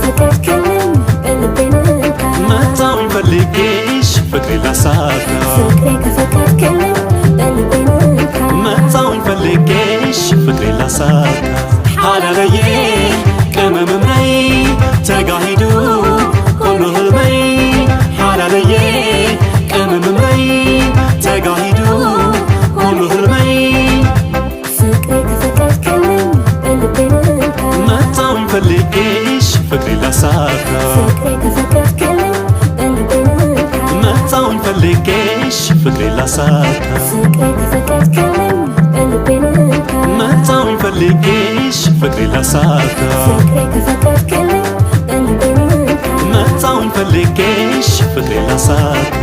ከፈቀድክልኝ በልቤ ንካ። መጣሁኝ ፈልጌሽ ፍቅሬ ላሳካ። ፍቅሬ ከፈቀድክልኝ በልቤ ንካ። መጣሁኝ ፈልጌሽ ፍቅሬ ላሳካ። ሓላለየ ቅመምምረይ ተጋሂዱ ኩሉ ህልመይ። ሓላለየ ቅመምምረይ ተጋሂዱ ኩሉ ህልመይ። ፍቅሬ ከፈቀድክልኝ በልቤ ንካ። መጣሁኝ ፈልጌሽ ፍቅሬ ላሳካ። ፍቅሬ ከፈቀድክልኝ በልቤ ንካ። መጣሁኝ ፈልጌሽ ፍቅሬ ላሳካ። ፍቅሬ ከፈቀድክልኝ በልቤ ንካ። መጣሁኝ ፈልጌሽ ፍቅሬ ላሳካ። ፍቅሬ ከፈቀድክልኝ በልቤ ንካ። መጣሁኝ ፈልጌሽ ፍቅሬ ላሳካ።